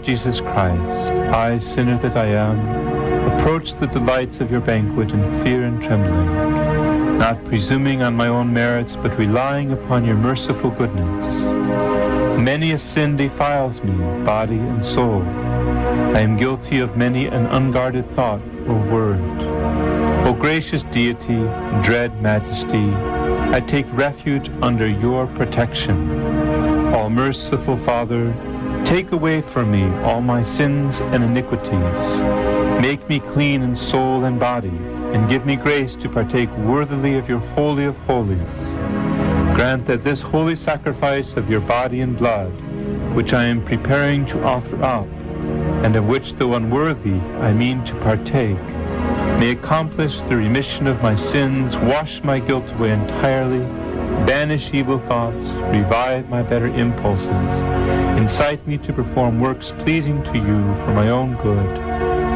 Lord Jesus Christ, I, sinner that I am, approach the delights of your banquet in fear and trembling, not presuming on my own merits, but relying upon your merciful goodness. Many a sin defiles me, body and soul. I am guilty of many an unguarded thought or word. O gracious deity, dread majesty, I take refuge under your protection. All merciful Father, take away from me all my sins and iniquities. Make me clean in soul and body, and give me grace to partake worthily of your holy of holies. Grant that this holy sacrifice of your body and blood, which I am preparing to offer up, and of which though unworthy I mean to partake, may accomplish the remission of my sins, wash my guilt away entirely, banish evil thoughts, revive my better impulses, incite me to perform works pleasing to you for my own good,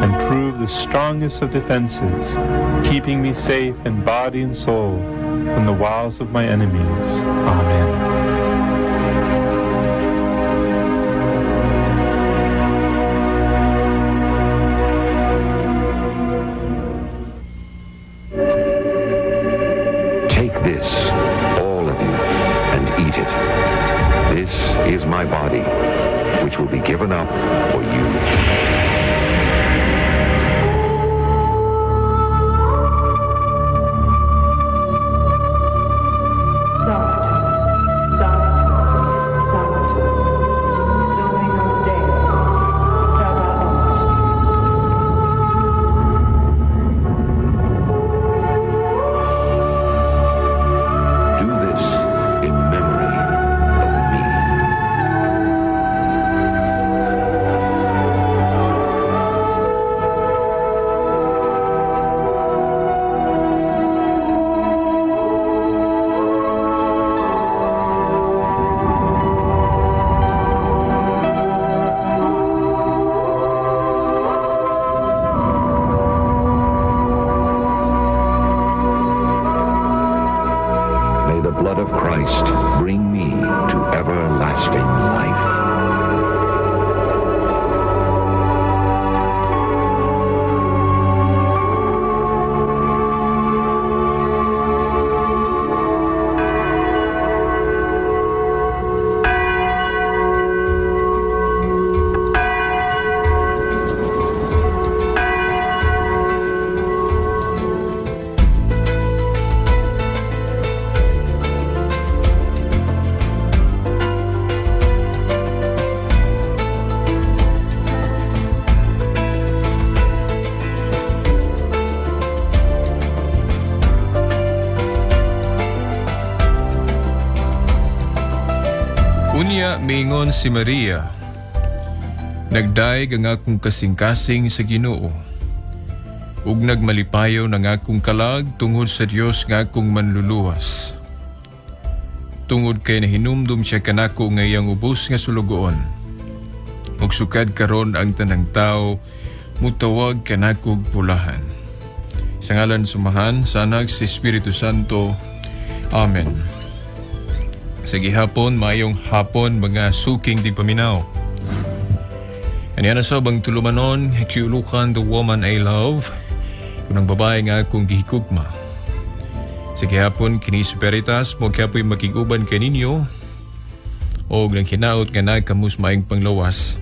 and prove the strongest of defenses, keeping me safe in body and soul from the wiles of my enemies. Amen. Take this, all of you, and eat it. This is my body, which will be given up for you. Sanctus, Sanctus, Sanctus, Dominus Deus, Sabaoth. Do this in memory of me. May the blood of Christ bring me to everlasting life. Unya miingon si Maria, "Nagdayeg ang akong kasing-kasing sa Ginoo, ug nagmalipayon ang akong kalag tungod sa Dios nga akong manluluwas. Tungod kay nahinumdum siya kanako nga iyang ubos nga sulugoon. Ug sukad karon ang tanang tao mutawag kanakog pulahan." Sa ngalan sa Amahan, sa Anak, sa Espiritu Santo. Amen. Sa gihapon, maayong hapon mga suking tigpaminaw. Aniana sa bang tulumanon, kiulukan "The Woman I Love", kunang babae nga akong gihigugma. Sa gihapon, kini si Veritas, mo kapoy makiguban kaninyo, og nang hinaot nga nagkamus maayong panglawas,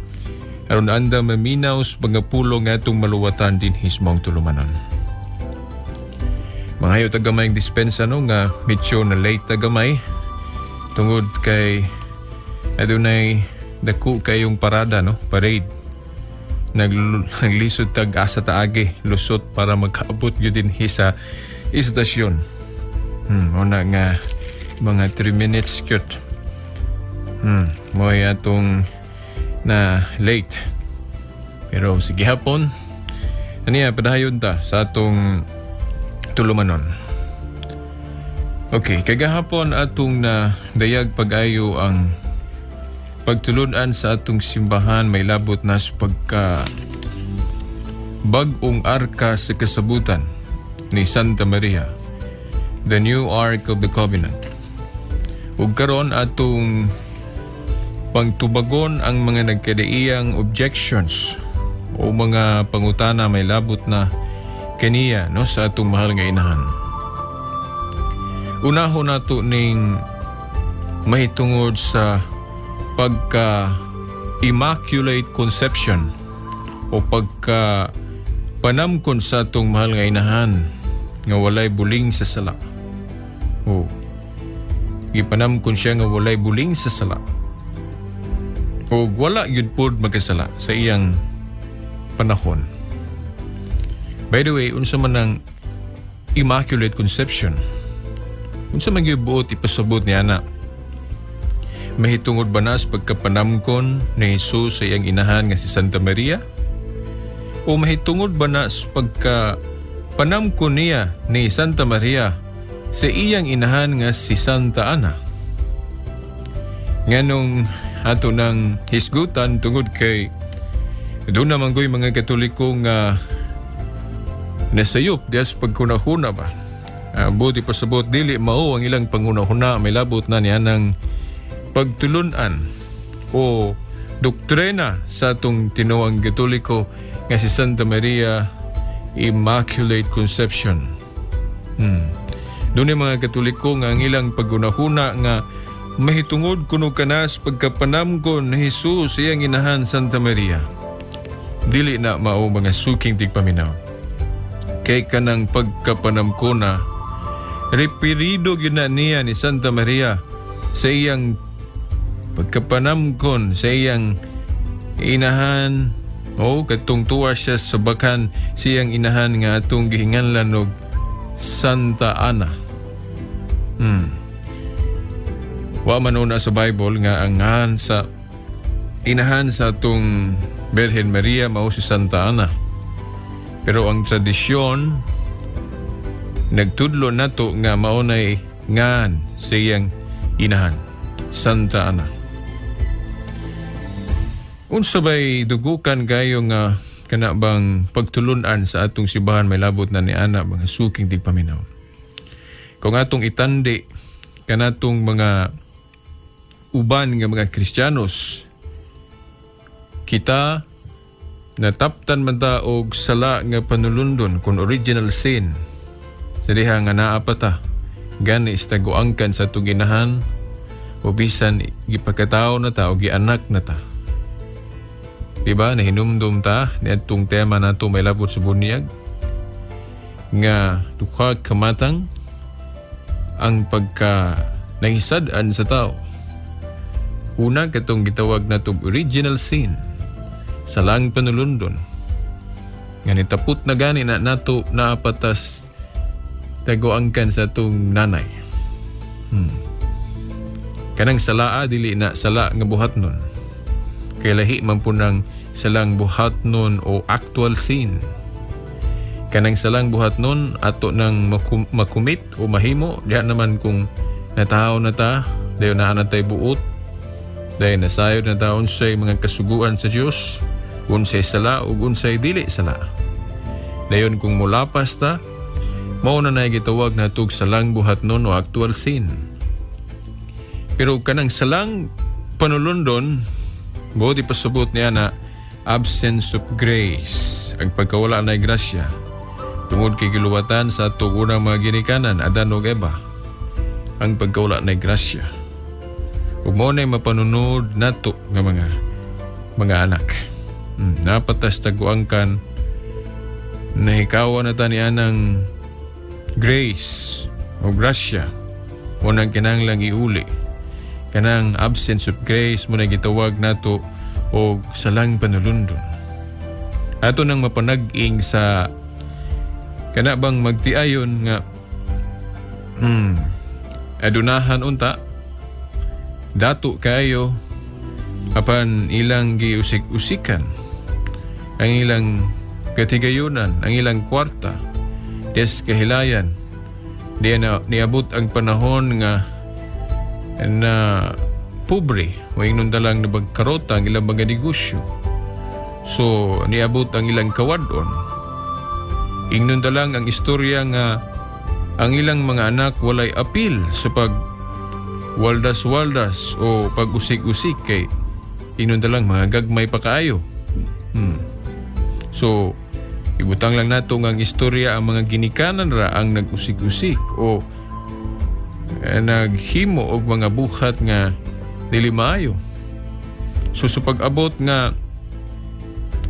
aron anda maminaw sa mga pulong nga atong maluwatan din hismong tulumanon. Mangayo tagamay dispensa no nga medyo na late tagamay tungod kay adunay dako kayong parada no, parade. Naglisod tag asa taagi lusot para magkaabot gyud din sa istasyon. Una nga mga 3 minutes cute. Mo atong na late. Pero sige hapon, aniya padayon ta sa atong tulumanon. Okay, kagahapon atong na dayag pag-ayo ang pagtulunan sa atong simbahan may labot na sa pagka bag-ong arka sa kasabutan ni Santa Maria, the new Ark of the Covenant. Ug karon atong Pangtubagon ang mga nagkadaiyang objections o mga pangutana may labot na kaniya, no, sa atong mahal nga inahan. Unahon nato ning mahitungod sa pagka Immaculate Conception o pagka panamkon sa atong mahal nga inahan nga walay buling sa sala. O gipanamkon siya nga walay buling sa sala. O wala gyud pod magkasala sa iyang panahon. By the way, unsa man ang Immaculate Conception? Unsa man gyud buot ipasabot niya na? Mahitungod ba na sa pagkapanamkon ni Jesus sa iyang inahan nga si Santa Maria? O mahitungod ba na sa pagka panamkon niya ni Santa Maria sa iyang inahan nga si Santa Ana? Nganong ato nang hisgutan, tungod kay duna man goy mga Katoliko nga nasayop diya sa pagkunahuna ba. Buot ipasabot, dili mao ang ilang pangunahuna may labot na niya ng pagtulunan o doktrina sa atong tinuang Katoliko nga si Santa Maria Immaculate Conception. Duna mga Katoliko nga ang ilang paggunahuna nga mahitungod kuno kanas pagkapanamkon ni Jesus iyang inahan Santa Maria. Dili na mao, mga suking tigpaminaw. Kay kanang pagkapanamkona, referido gyud na niya ni Santa Maria sa iyang pagkapanamkon sa iyang inahan o katong tuwa siya sa bakan siyang inahan nga atong gihinganlan og Santa Ana. Wa man una sa Bible nga ang ngalan sa inahan sa atong Birhen Maria mao si Santa Ana. Pero ang tradisyon nagtudlo nato nga mao nay ngan sa iyang inahan, Santa Ana. Unsa bay dugukan kayo nga kana bang pagtulunan sa atong simbahan may labot na ni ana, mga suking tigpaminaw? Kung atong itandi kanatong mga uban nga mga Kristiyanos, kita nataptan man ta og sala nga panulundon kon original sin sa diha nga naa pa ta, gani istaguangkan sa atong inahan o bisan gipakatao na ta o gianak na ta. Di ba, nahinumdum ta niadtong tema nato may labot sa bunyag nga duha ka matang ang pagka nahisad-an sa tao. Una, katong gitawag natong original sin, salang panulundon nga nitapot na gani na nato naa pa tas tagoangkan sa atong nanay. Kanang salaa, dili na sala nga buhat nun. Kay lahi man po ng salang buhat nun o actual sin. Kanang salang buhat nun ato nang makumit o mahimo diha naman kung natawo na ta, dayon naa na tay buot, dayon nasayod na ta unsay mga kasuguan sa Dios, unsay sala ug unsay dili sala. Dayon kung mulapas ta, mao na nay gitawag natog salang buhat nun o actual sin. Pero kanang salang panulundon, buot ipasabot niya na absence of grace, ang pagkawala na grasya. Tungod kay giluwatan sa atong unang mga ginikanan, Adan ug Eva, ang pagkawala na grasya. Ug mao na'y mapanunod nato nga mga anak. Naa pa tas taguangkan, nahikawa na ta ni anang grace o grasya o nang kinahanglang iuli. Kanang absence of grace mo na gitawag nato og salang panulundon. Ato nang mapanag-ing sa kana bang magtiayon nga adunahan unta dato kayo, apan ilang giusik-usikan ang ilang katigayunan, ang ilang kwarta des kahilayan di na niabot ang panahon nga na pobre o ingnon dalang nabagkarota ang ilang mga negosyo. So niabot ang ilang kawadon. Ingnon dalang ang istorya nga ang ilang mga anak walay apil sa pag waldas-waldas o pag-usik-usik kay Ingnon ta lang mga gagmay pa kaayo. So ibutang lang nato nga ang istorya, ang mga ginikanan ra ang nag-usik-usik o naghimo og mga buhat nga dili maayo. So sa pag-abot nga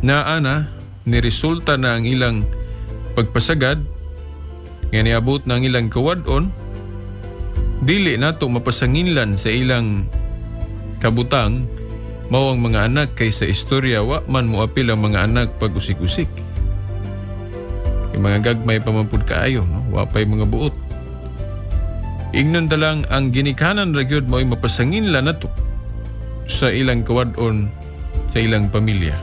naa na ni resulta na ang ilang pagpasagad nga niabot na ang ilang kawad-on, dili nato mapasanginlan sa ilang kabutang mao ang mga anak, kay sa istorya wa man moapil ang mga anak pag usik-usik. Yung mga gagmay pa man pud kaayo, no? Wa pa'y mga buot. Ingnon ta lang ang ginikanan ra gyud mao'y mapasanginlan nato sa ilang kawad-on sa ilang pamilya.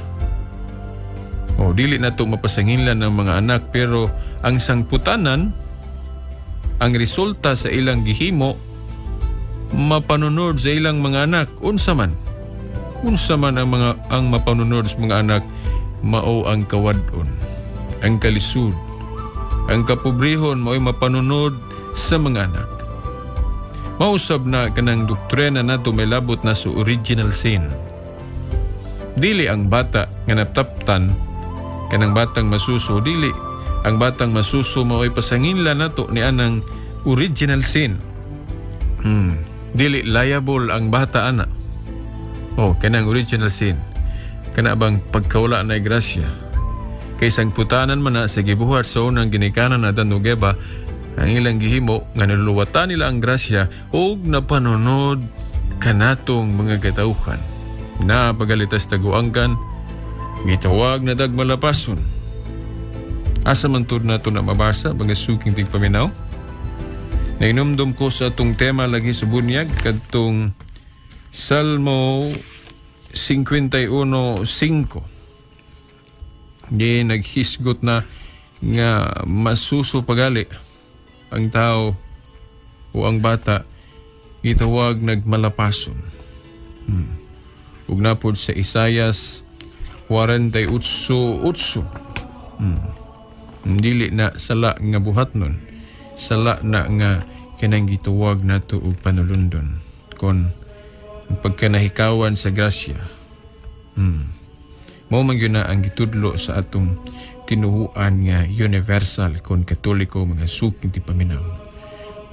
O dili nato mapasanginlan ang mga anak, pero ang sangputanan, ang resulta sa ilang gihimo, mapanunod sa ilang mga anak. Unsa man? Unsa man ang mapanunod sa mga anak? Mao ang kawad-on, ang kalisod, ang kapobrehon, mao'y mapanunod sa mga anak. Mausab na kanang doktrina nato may labot na sa original sin. Dili ang bata nga nataptan, kanang batang masuso, dili ang batang masuso mao'y pasanginlan nato ni anang original sin. Dili liable ang bata ana. Oh, kanang original sin. Kana bang pagkawala na grasya. Kay sangputanan man na sa gibuhat sa unang ginikanan, Adan ug Eva, ang ilang gihimo nga naluluwatan nila ang grasya ug napanunod kanatong mga katawhan. Na pagalitas taguangkan, gitawag na dag malapason. Asa man tud nato na mabasa, mga suking tigpaminaw? Nainumdum ko sa atong tema lagi sa bunyag, kadtong Salmo 51:5. Di naghisgot na nga masuso pagali ang tao o ang bata, gitawag nagmalapason. Ug napod sa Isayas 48:8. Dili na sala nga buhat nun. Sala na nga kanang gituwag nato og panulundon. Kon ang pagkanahikawan sa grasya. Mao man gyud na ang gitudlo sa atong tinuhuan nga universal kon Katoliko, mga suking tigpaminaw.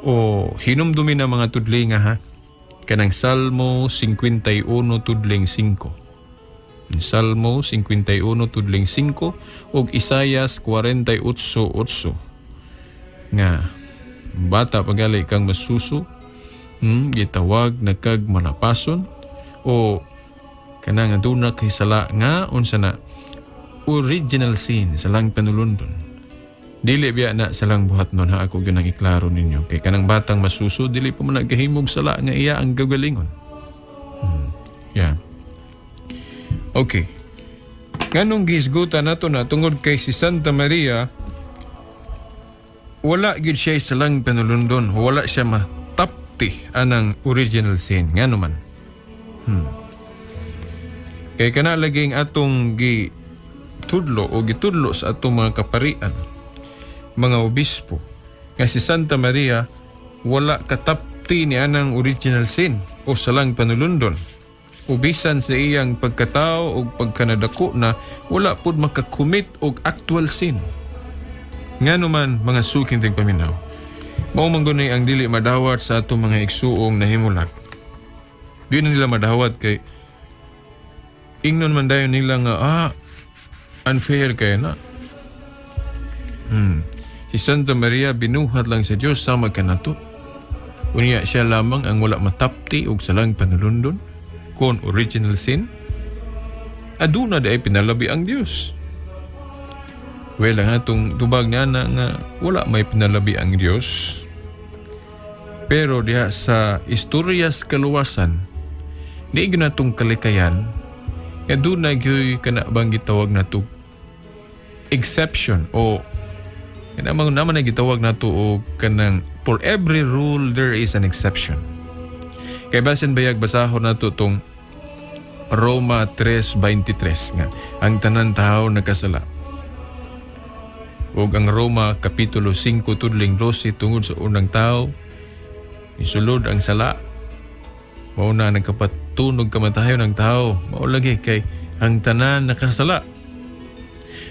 O hinumdumi na mga tudlinga ha, kanang Salmo 51 tudling 5. Salmo 51 tudling 5 ug Isayas 48:8 nga bata pagali kang masuso, gitawag na kag malapason o kanang aduna kay sala nga unsa na, original sin, salang panulundon. Dili biya na salang buhat nun ha, ako gyud ang iklaro ninyo kay kanang batang masuso dili pa man nagahimog sala nga iya ang gagalingon. Yeah. Okay. Nganong gihisgutan nato na? Tungod kay si Santa Maria wala gyud siya salang panulundon, wala siya matapti anang original sin. Ngano man? Kay kana laging atong gi tudlo o gitudlo sa atong mga kaparian, mga obispo, nga si Santa Maria wala katapti ni anang original sin o salang panulundon. O bisan sa iyang pagkatao o pagkanadako na, wala pud makakumit og actual sin. Ngano man, mga suking tigpaminaw? Mao man guni ang dili madawat sa atong mga igsuong nahimulag. Di na nila madawat kay ingnon man dayon nila nga unfair kay na. Si Santa Maria binuhat lang sa Dios sama kanato. Unya siya lamang ang wala matapti og salang panulundon kon original sin. Aduna di ay pinalabi ang Dios. Well, ang atong tubag niya na nga wala may pinalabi ang Dios. Pero diha sa istorya sa kaluwasan, di gyud natong kalikayan nga doon na gyud kana bang gitawag nato exception o kana mga naman na gitawag nato o kanang for every rule there is an exception. Kay basin bayag basahon nato tong Roma 3:23 nga ang tanan tao nagkasala. Ug ang Roma Kapitulo 5 tudling 12, tungod sa unang tao isulod ang sala, mao na nagkapatubo Tunog kamatayon ang tao. Mao lagi kay ang tanan nakasala.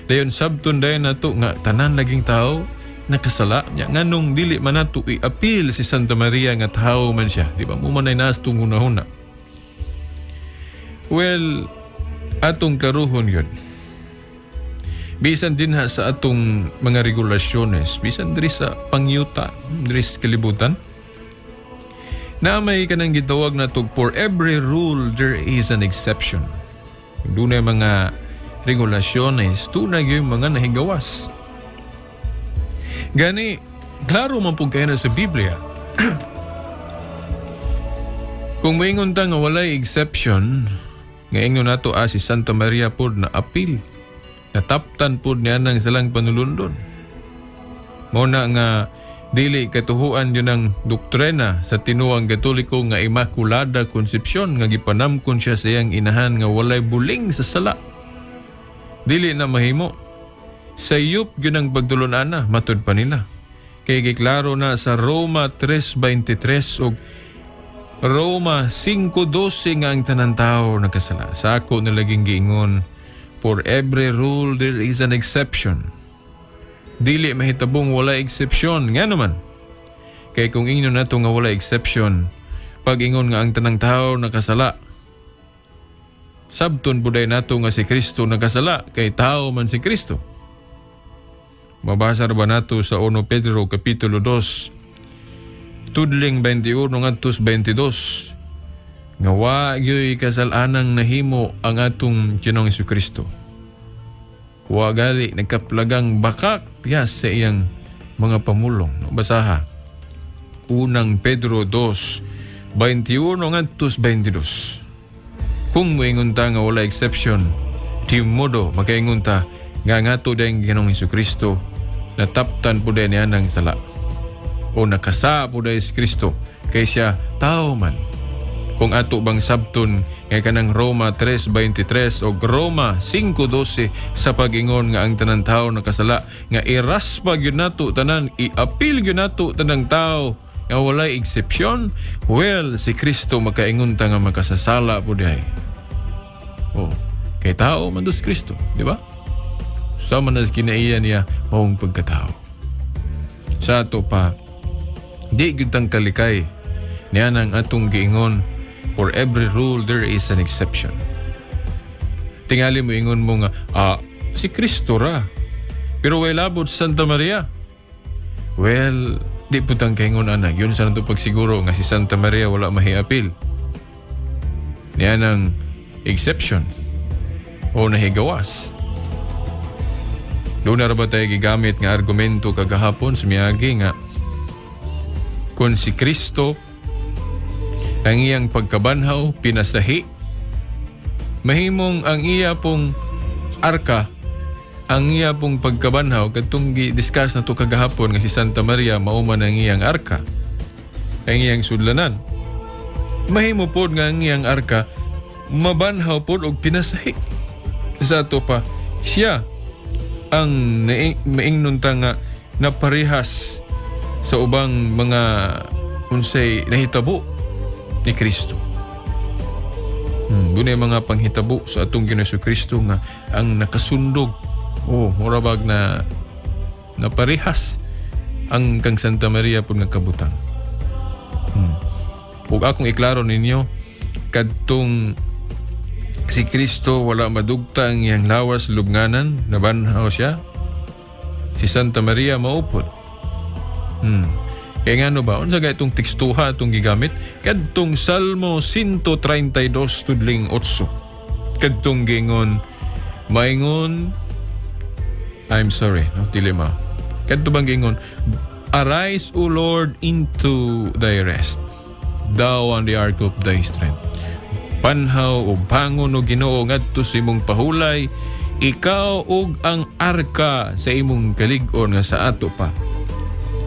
Dayon sabton dayon nato nga tanan laging tao nakasala nya, nganong dili man nato i-apil si Santa Maria nga tao man siya, di ba? Mao man ay nastong hunahuna. Well, atong klaruhon yun. Bisan din ha sa atong mga regulasyones, bisan diri sa pangyuta, diri sa kalibutan, na may kanang gitawag na tug "For every rule there is an exception." Doon mga regulasyones, tunay yung mga nahigawas. Gani, klaro man pud kaayo na sa Biblia. Kung moingon ta nga walay exception, nga ingon nato ah, si Santa Maria pod na apil. Nataptan pod niya ng salang panulundon. Mao na nga dili katuhuan yun ang doktrina sa tinuang Katoliko nga Immaculada Concepcion, nga gipanamkon siya sa iyang inahan nga walay buling sa sala. Dili na mahimo. Sayop yun ang pagtulon-ana, matud pa nila. Kay giklaro na sa Roma 3.23 ug Roma 5.12 nga ang tanan tao nagkasala. Sa ako nalaging giingon, for every rule there is an exception. Dili mahitabong wala exception. Nga naman, kay kung ingnon nato nga wala exception, pag ingon nga ang tanang tao nakasala, sabton buday nato nga si Kristo nakasala kay tao man si Kristo. Mabasa ra ba nato sa 1 Pedro Kapitulo 2 tudling 21 ngadto 22 nga wa gyoy kasalanang nahimo ang atong Ginoong Kristo? Wa gali nagkaplagang bakak piyas sa iyang mga pamulong. No, basaha. Unang Pedro 2, 21 ngadto 22. Kung moingon ta nga wala exception, di modo makaingon ta nga ngato din Ginoong Kristo nataptan po din niya ng sala. O nakasa po dahil si Kristo kay siya tao man. Kung ato bang sabton nga kanang Roma 3.23 o Roma 5.12 sa pag-ingon nga ang tanan tao nakasala, nga iraspa gyud nato tanan, iapil gyud nato tanang tao nga walay eksepsyon, well, si Kristo makaingon ta nga makasasala po diay. Oh, kay tao man dos Kristo, di ba? Sama na sa kinaiya niya maong pagkatao. Sa ato pa, di gyud tang kalikay niya ang atong giingon, "For every rule there is an exception." Tingali mo ingon mo nga, ah, si Kristo ra. Pero way labot Santa Maria. Well, di po tang kaingon ana. Yun sa nato pagsiguro nga si Santa Maria wala mahiapil niya ng exception o nahigawas. Doon na ra ba tayo gigamit nga argumento kagahapon sa miagi nga kung si Kristo ang iyang pagkabanhaw pinasahi, mahimong ang iya pong arka, ang iya pong pagkabanhaw, kadtong gi-discuss na to kagahapon nga si Santa Maria mao man ang iyang arka, ang iyang sudlanan, mahimo pod nga ang iyang arka mabanhaw pod og pinasahi. Sa ato pa, siya ang maingnon ta nga naparehas sa ubang mga unsay nahitabo ni Kristo. Doon ay mga panghitabo sa atong Ginoong Kristo nga ang nakasundog. Oh, mura bag na naparehas ang kang Santa Maria pud nga kabutang. Ug akong iklaro ninyo, kadtong si Kristo wala madugta ang iyang lawas lubnganan, nabanhaw siya. Si Santa Maria maupod. Kaya nga no ba, unsa gay itong tekstuha itong gigamit? Kadtong Salmo 132 tudling 8. Kadtong gingon, maingon, I'm sorry, no, dili ma. Kadto bang gingon, "Arise, O Lord, into thy rest, thou and the ark of thy strength." Banhaw o bangon o Ginoo ngadto sa imong pahulay, ikaw ug ang arka sa imong kalig-on, nga sa ato pa,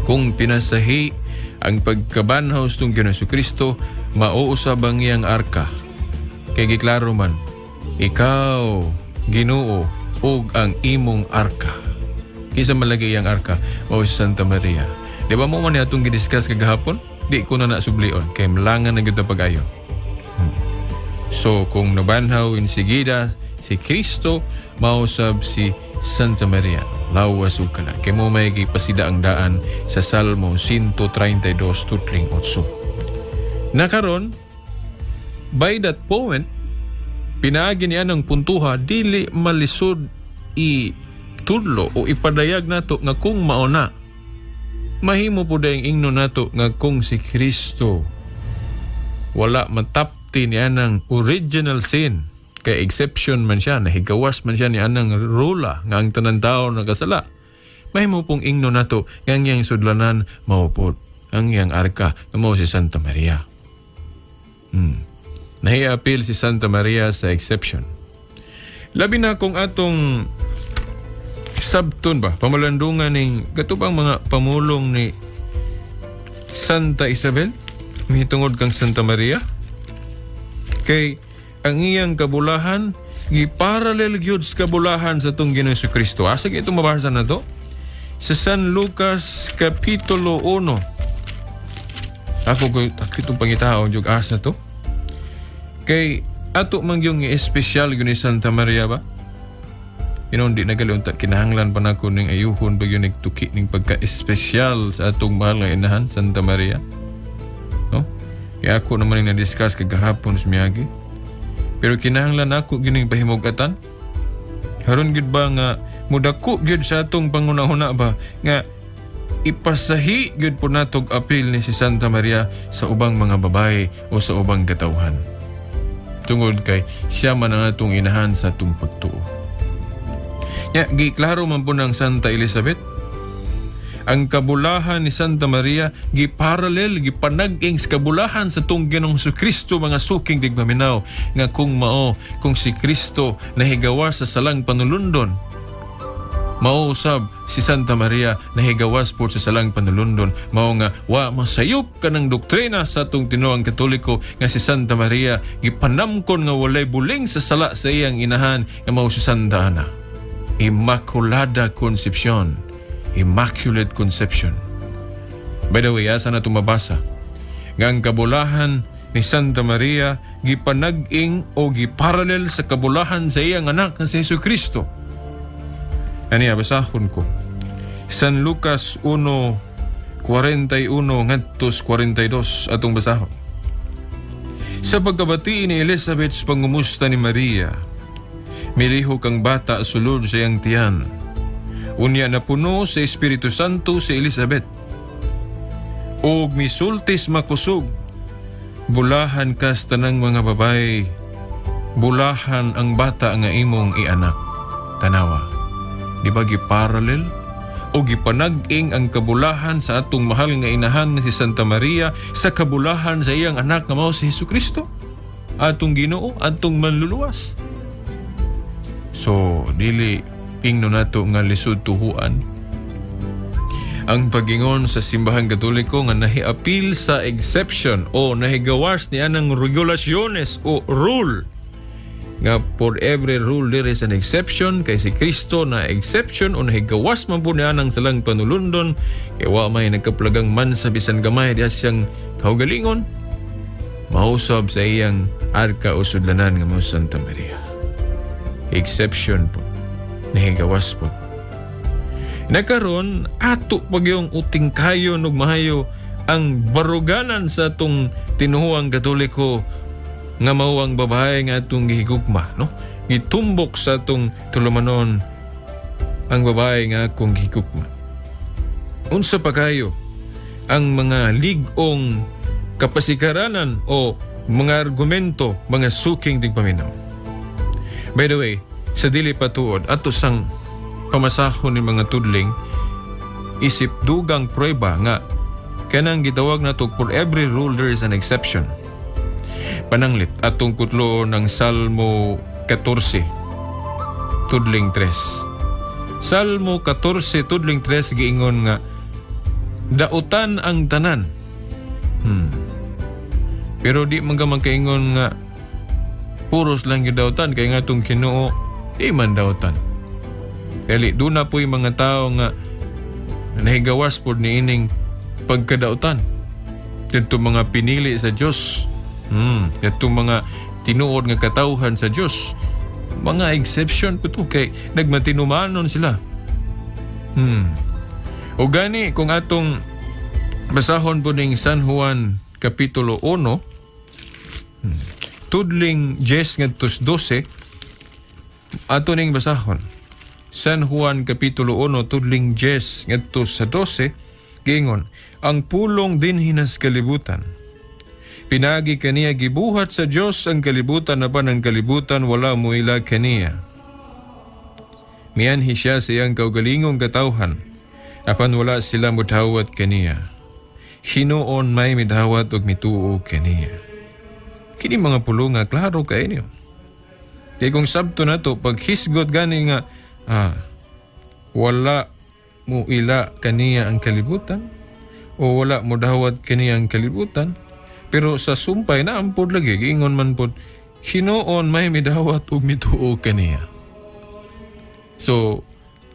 kung pinasahi ang pagkabanhaw sa itong Ginoong Kristo, mauusab ang iyang arka. Kay giklaro man, ikaw, Ginoo, ug ang imong arka. Kinsa malagi iyang arka? Mao si Santa Maria. Di ba mo man niya atong gidiscuss kagahapon? Di ko na nasublion. Kay malangan na gyud pag-ayo. So kung nabanhaw insigida si Kristo, mausab si Santa Maria, lawas ug kalag. Kay mao may gipasida ang daan sa Salmo 132 tutling 8. Nakaron, by that point, pinaagi niya ng puntuha, dili malisod i tudlo o ipadayag nato nga kung mauna mahimo po dayong ingno nato nga kung si Kristo wala matapti niya ng original sin, kay exception man siya, nahigawas man siya niya ng rula nga ang tanan tao nakasala, mahimo pong ingno nato nga ang iyang sudlanan mao pod ang iyang arka nga mao si Santa Maria. Nahiapil si Santa Maria sa exception. Labi na kung atong sabton ba, pamalandungan ning katubang mga pamulong ni Santa Isabel, mahitungod kang Santa Maria. Kay ang iyang kabulahan, gi-parallel gyud sa kabulahan sa atong Ginoong Kristo. Asa gyud itong mabasa na to? Sa San Lucas Kapitulo 1. Ako ko itong pangitaon yung asa to. Kay ato man yung espesyal yun ni Santa Maria ba? Di na gali unta kinahanglan pa nako ning ayuhon ba yun nagtuki ning pagka-espesyal sa atong mahal nga inahan, Santa Maria. No? Kaya ako naman yung na-discuss kagahapon sa miyagi. Pero kinahanglan ako gining pahimugatan. Haron gyud ba nga mudako gyud sa atong pangunahuna ba nga ipasahi gyud po natog apil ni si Santa Maria sa ubang mga babae o sa ubang katawhan, tungod kay siya man ang atong inahan sa atong pagtuo. Ya, giklaro man po ng Santa Elizabeth ang kabulahan ni Santa Maria giparallel, gipanag-ing sa kabulahan sa atong Ginoong Kristo, mga suking digpaminaw, nga kung mao, kung si Kristo nahigawas sa salang panulundon, mao usab si Santa Maria nahigawas po sa salang panulundon. Mao nga wa masayop kanang doktrina sa atong tinuang Katoliko nga si Santa Maria gipanamkon nga walay buling sa sala sa iyang inahan nga mao si Santa Ana. Immaculada Concepcion, Immaculate Conception. By the way, asa na mabasa nga ang kabulahan ni Santa Maria gipanag-ing o giparallel sa kabulahan sa iyang anak nga si Jesu Kristo? Aniya, basahon ko. San Lucas 1, 41 ngadtos 42 atong basahon. Sa pagkabati ni Elizabeth sa pangumusta ni Maria, milihok ang bata sulod sa iyang tiyan. Unya napuno sa Espiritu Santo si Elizabeth. Og misultis makusog, "Bulahan kas tanang mga babae, bulahan ang bata nga imong ianak." Tanawa. Di ba giparallel o gipanag-ing ang kabulahan sa atong mahal nga inahan nga si Santa Maria sa kabulahan sa iyang anak nga mao si Hesus Kristo? Atong Ginoo, atong manluluwas. So, dili ingno nato nga lisod tuhuan ang pagingon sa Simbahang Katoliko nga nahiapil sa exception o nahigawas ni anang regulasyones o rule nga for every rule there is an exception, kay si Kristo na exception o nahigawas man po niya ang salang panulundon, kay wa may nagkaplagang man sa bisan gamay diha siyang kaugalingon, mausab sa iyang arka o sudlanan nga mao Santa Maria. Exception po, nahigawas po. Nakaron ato pag yung uting kayo og mahayo ang baruganan sa atong tinuhuang Katoliko nga mao ang babae nga atong gihigugma, no? Gitumbok sa atong tulumanon ang babae nga akong gihigugma. Unsa pa kayo ang mga lig-ong kapasikaranan o mga argumento, mga suking digpaminaw? By the way, sa dili pa tuod, ato sang pamasahon ni mga tudling isip dugang prueba nga kanang gitawag nato for every rule there is an exception. Pananglit, atong kutlo ng Salmo 14, tudling 3. Salmo 14, tudling 3, giingon nga dautan ang tanan. Pero di man ka magkaingon nga puros lang yung dautan kay nga itong Ginoo di man dautan. Kali doon na po yung mga tao nga nahigawas po ni ining pagkadautan. Dito mga pinili sa Diyos. Dito mga tinuod nga katawhan sa Dios. Mga exception po to kay nagmatinumanon sila. O gani kung atong basahon po ning San Juan Kapitulo 1, tudling 10 ngadto 12, ato ning basahon. San Juan Kapitulo 1 tudling 10 ngadto sa 12, giingon, "Ang Pulong dinhi nas kalibutan. Pinagi kaniya gibuhat sa Dios ang kalibutan, apan ang kalibutan wala moila kaniya. Mianhi siya sa iyang kaugalingong katawhan, apan wala sila mudawat kaniya. Hinuon may midawat og mituo kaniya." Kini mga pulong nga klaro kay niyo. Kay kung sabto na to, paghisgot gani nga wala mo ila kaniya ang kalibutan o wala mo dawat kaniya ang kalibutan, pero sa sumpay na ampod lagi giingon man pod, hinuon may midawat ug mituo kaniya. So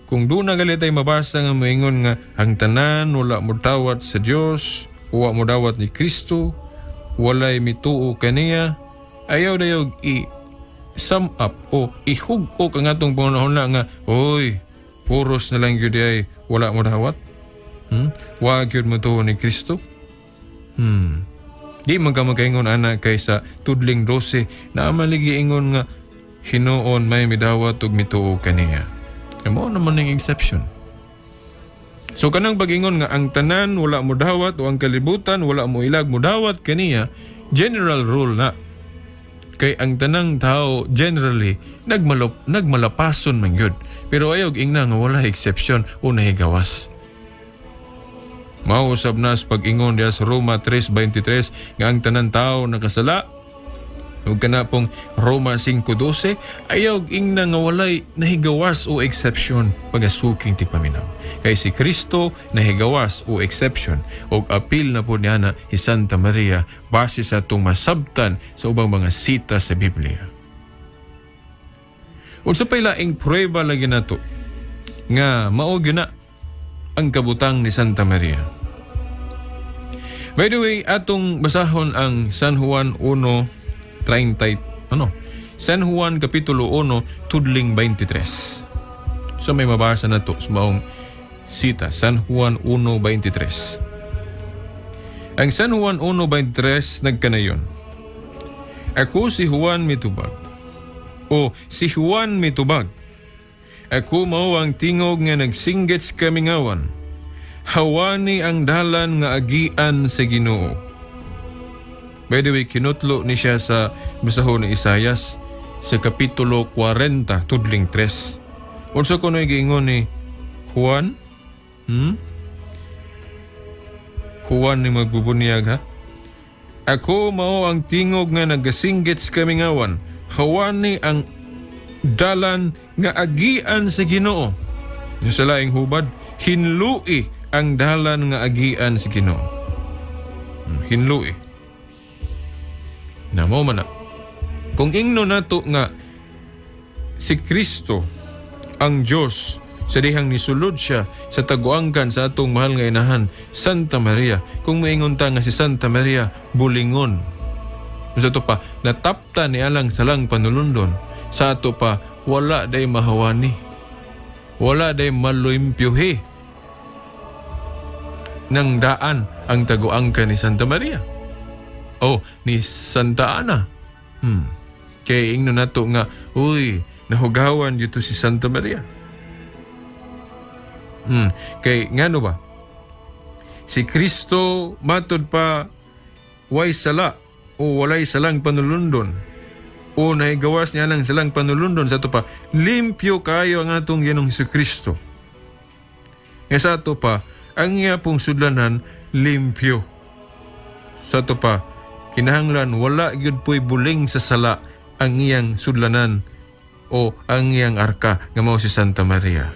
kung doon na gali tay mabasa nga moingon nga ang tanan wala mo dawat sa Dios, wa mo dawat ni Kristo, walay mituo kaniya, ayaw dayog i sum up o ihug-ok ang atong pangunahuna nga, "Oy, puros na lang gyud ay wala mo dawat. Wa gyud mo tuo ni Kristo." Di man ka makaingon ana kay sa tudling 12 na maligi ingon nga hinuon may midawat ug mituo kaniya. Mao naman ning exception. So kanang pag-ingon nga ang tanan wala mo dawat o ang kalibutan wala mo ilag mo dawat kaniya, general rule na. Kay ang tanang tao generally nagmalapason man gyud. Pero ayaw ingna nga wala exception o nahigawas. Mausab na sa pag-ingon diya sa Roma 3:23 nga ang tanan tao nakasala, ug kana pong Roma 5:12, ayaw ingna nga walay nahigawas o exception pagasuking tigpaminaw. Kay si Kristo nahigawas o exception, ug apil na po niya na si Santa Maria base sa atong masabtan sa ubang mga sita sa Biblia. Unsa pay laing pruweba lagi nato nga mao gyud na ang kabutang ni Santa Maria? By the way, atong basahon ang San Juan 1:30, ano? San Juan Kapitulo 1 tudling 23. So may mabasa na to sa maong sita, San Juan 1:23. Ang San Juan 1:23 nagkanayon. "Ako si Juan mitubag." O si Juan mitubag. "Ako mao ang tingog nga nagsinggit sa kamingawan. Hawani ang dalan nga agian sa Ginoo." By the way, kinutlo ni siya sa basahon ni Isayas sa Kapitulo 40, tudling 3. Unsa kuno'y giingon ni Juan? Juan ni magbubunyag ha? "Ako mao ang tingog nga nagasinggit sa kamingawan. Hawani ang dalan nga agian sa Ginoo." Yung sa laing hubad, hinlui ang dalan nga agian sa Ginoo. Hinlui. Na mo man na. Kung ingno nato nga si Kristo ang Dios sa dihang nisulod siya sa taguangkan sa atong mahal nga inahan, Santa Maria, kung moingon ta nga si Santa Maria bulingon, sa ato pa natapta ni alang salang panulundon, sa ato pa wala day mahawani, wala day maluimpyuhi ng daan ang taguangkan ni Santa Maria o ni Santa Ana. Kay ingno nato nga, uy, nahugawan dito si Santa Maria. Kay ngano ba? Si Kristo matod pa way sala o walay salang panulundon o nahigawas niya lang salang panulundon, sa ato pa limpyo kayo ang atong Ginoong Kristo. Nga sa ato pa ang iya pong sudlanan limpyo. Sa ato pa kinahanglan wala gyud po'y buling sa sala ang iyang sudlanan o ang iyang arka nga mao si Santa Maria.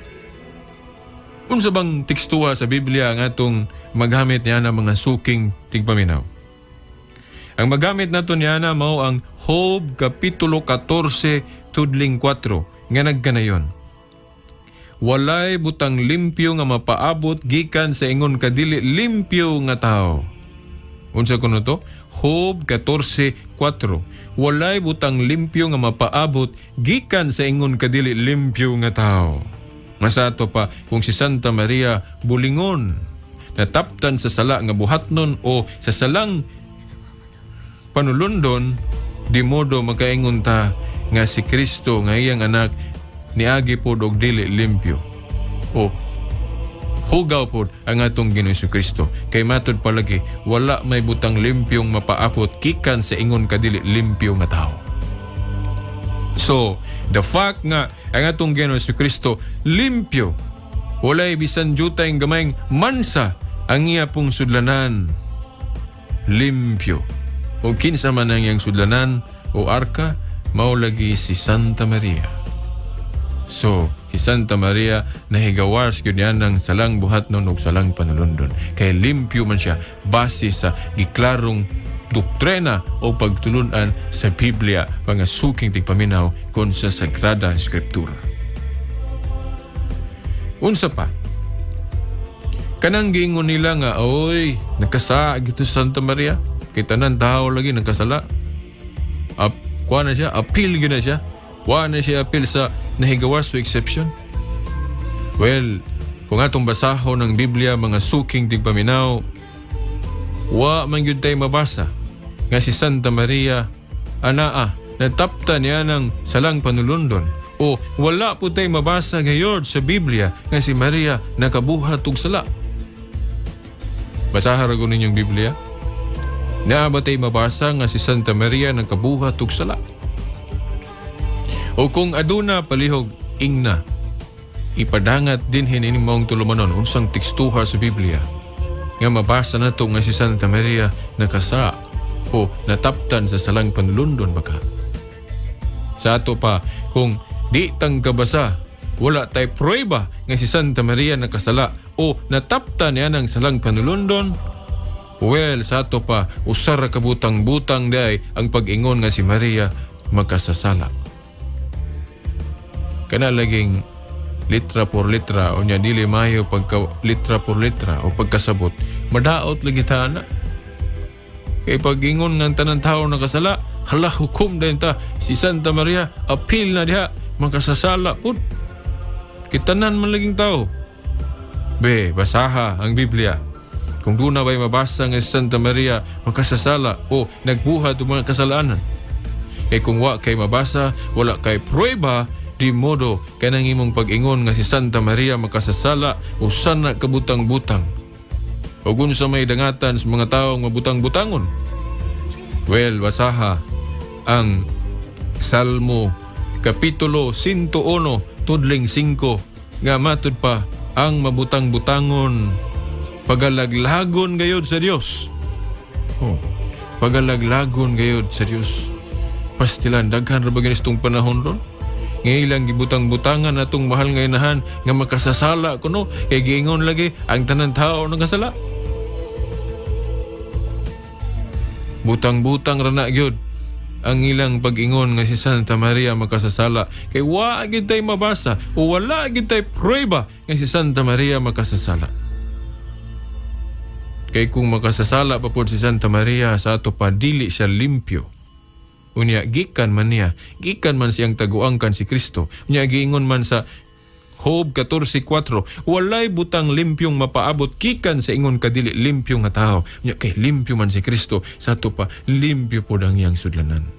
Unsa bang tekstuwa sa Biblia ang atong magamit niya na mga suking tigpaminaw? Ang magamit nato niya na mao ang Job Kapitulo 14 tudling 4 nga nagkanayon. "Walay butang limpyo nga mapaabot gikan sa ingon kadili limpyo nga tao." Unsa kuno to? Job 14:4, walay butang limpyo nga mapaabot gikan sa ingon kadili limpyo nga tao. Masato pa, kung si Santa Maria bulingon nataptan sa sala nga buhatnon o sa salang panulundon, di modo makaingon ta nga si Kristo nga iyang anak niagi pod og dili limpyo o hugaw pod ang atong Ginoong Kristo, kay matud palagi, wala may butang limpyong mapaabot gikan sa ingon kadili limpyo nga tao. So, the fact nga ang atong Ginoong Kristo limpyo, walay bisan jutay gamayng mansa ang iya pong sudlanan. Limpyo. O kinsa man ang iyang sudlanan o arka, mao lagi si Santa Maria. So, si Santa Maria nahigawas gyud niya ng salang buhatnon og salang panulundon. Kay limpyo man siya base sa giklarong doktrina o pagtulunan sa Biblia, mga suking tigpaminaw, kon sa Sagrada Escritura. Unsa pa? Kanang giingon nila nga, "Oy, nakasa gito Santa Maria. Kay tanan tao lagi nagkasala." Kuha na siya, appeal gyud na siya. Wa na siya appeal sa nahigawas o exception. Well, kung atong basahon ng Biblia, mga suking tigpaminaw, wa man gyud tay mabasa nga si Santa Maria anaa natapta niya ng salang panulundon o wala po tay mabasa gayon sa Biblia nga si Maria nakabuhat og sala. Basahan ra ko ninyong Biblia. Naa ba tay mabasa nga si Santa Maria nakabuhat og sala? O kung aduna, palihog ingna. Ipadangat dinhi ining maong tulumanon unsang tekstuha sa Biblia nga mabasa nato nga si Santa Maria nakasa o nataptan sa salang panulundon baka. Sa ato pa, kung di tang kabasa, wala tay prueba nga si Santa Maria nakasala o nataptan niya ng salang panulundon, well, sa ato pa, usa ra ka butang-butang day ang pag-ingon nga si Maria makasasala. Kana laging litra por litra, o nya dili mayo pagka litra por litra o pagkasabot, madaot lagi ta ana. Kay pag-ingon ng tanan tao nakasala, hala, hukom din ta si Santa Maria, appeal na diha, makasasala pud. Kitanan man laging tao. Be, basaha ang Biblia. Kung doon na ba'y mabasa nga si Santa Maria makasasala o nagbuhat og mga kasalanan. Kay kung wa kay mabasa, wala kay prueba, di modo kanang imong pag-ingon nga si Santa Maria makasasala o sana kabutang-butang. O sa may dangatan sa mga taong mabutang-butangon. Well, basaha ang Salmo Kapitulo 101 tudling 5 nga matud pa, ang mabutang-butangon pagalaglagon gayod sa Dios. Oh, pagalaglagon gayod sa Dios. Pastilan, daghan ra ba ganitong panahon ron? Nga ilang gibutang-butangan atong mahal nga inahan nga makasasala kuno kay giingon lagi ang tanan tao nagkasala. Butang-butang ra na gyud ang ilang pag-ingon nga si Santa Maria makasasala kay wa gyud tay mabasa o wala gyud tay prueba nga si Santa Maria makasasala. Kay kung makasasala pa pod si Santa Maria, sa ato pa, dili siya limpyo. Unya gikan man niya, gikan man siyang taguangkan si Kristo. Unya giingon man sa Job 14:4, walay butang limpyong mapaabot gikan sa ingon kadili limpyo nga tao. Unya kay limpyo man si Kristo, sa ato pa, limpyo pod ang iyang sudlanan.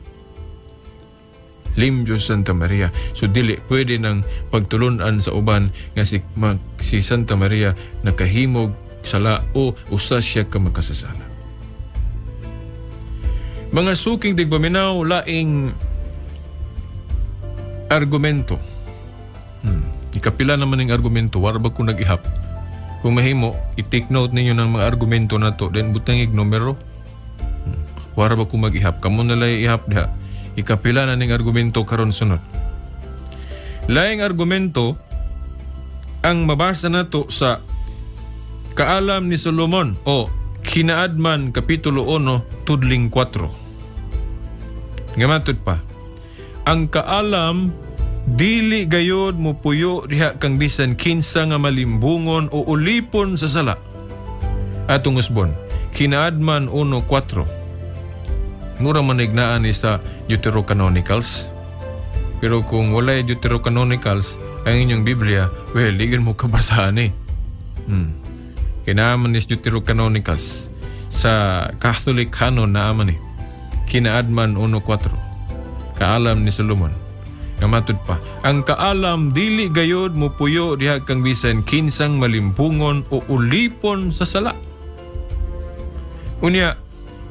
Limpyo Santa Maria. So dili pwede nang pagtulunan sa uban nga si Santa Maria nakahimog sala o usa siya ka makasasala. Mga suking tigpaminaw, laing argumento. Ikapila naman ng argumento, wala ba ko nag-ihap? Kung mahimo, i-take note ninyo ng mga argumento na to, then butangig numero. Wala ba ko mag-ihap? Kamo na lang ihap diha. Ikapila na ning argumento karon sunod. Laing argumento, ang mabasa nato sa Kaalam ni Solomon o Kinaadman Kapitulo 1 tudling 4. Nga matud pa, ang kaalam dili gayod mo puyo diha kang bisan kinsa nga malimbungon o ulipon sa sala. Atong usbon, Kinaadman 1:4. Mura man naa ni sa Deuterocanonicals. Pero kung walay Deuterocanonicals ang inyong Biblia, well, di mo kabasaan eh. Kay naa man is Deuterocanonicals. Sa Catholic canon naa man eh. Kinaadman 1.4. Kaalam ni Solomon. Nga matud pa, ang kaalam dili gayod mupuyo diha kang bisan kinsang malimpungon o ulipon sa sala. Unya,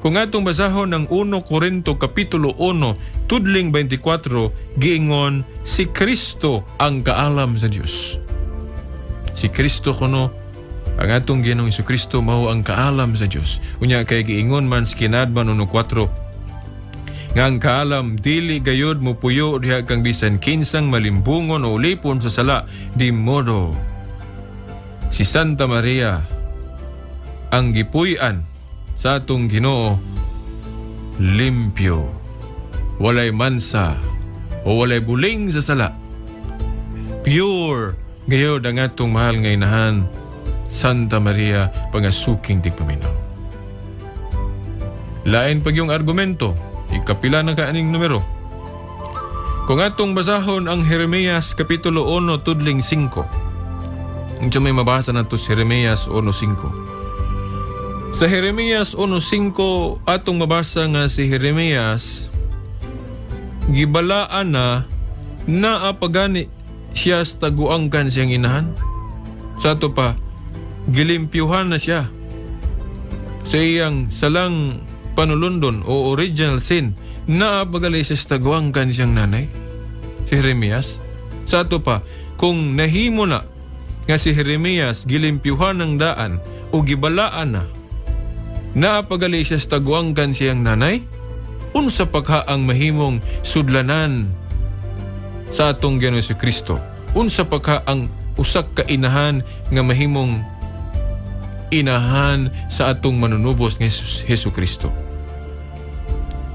kung atong basahon ang 1 Korinto Kapitulo 1, tudling 24, giingon si Kristo ang kaalam sa Dios. Si Kristo kuno, ang atong Ginoong Kristo, mao ang kaalam sa Dios. Unya kay giingon man sa Kinaadman 1.4 nga ang kaalam dili gayod mupuyo diha kang bisan kinsang malimbungon o ulipon sa sala, di modo si Santa Maria ang gipuy-an sa atong Ginoo, limpyo, walay mansa o walay buling sa sala, pure gayod ang atong mahal nga inahan Santa Maria, pangasuking tigpaminaw. Lain pag yung argumento, ikapila na kaaning numero. Kung atong basahon ang Jeremias Kapitulo 1 tudling 5. Unsa may mabasa nato sa Jeremias 1.5? Sa Jeremias 1.5, atong mabasa nga si Jeremias gibalaan na, naa pa gani siya sa taguangkan siyang inahan. Sa ato pa, gilimpyuhan na siya sa iyang salang panulundon o original sin, naa pa gali siya sa taguangkan siyang nanay, si Jeremias. Sa ato pa, kung nahimo na nga si Jeremias gilimpyuhan ng daan o gibalaan na, naa pa gali siya sa taguangkan siyang nanay, unsa pa ka ang mahimong sudlanan sa atong Ginoong Kristo? Unsa pa ka ang usak ka inahan nga mahimong inahan sa atong manunubos nga Hesus Kristo?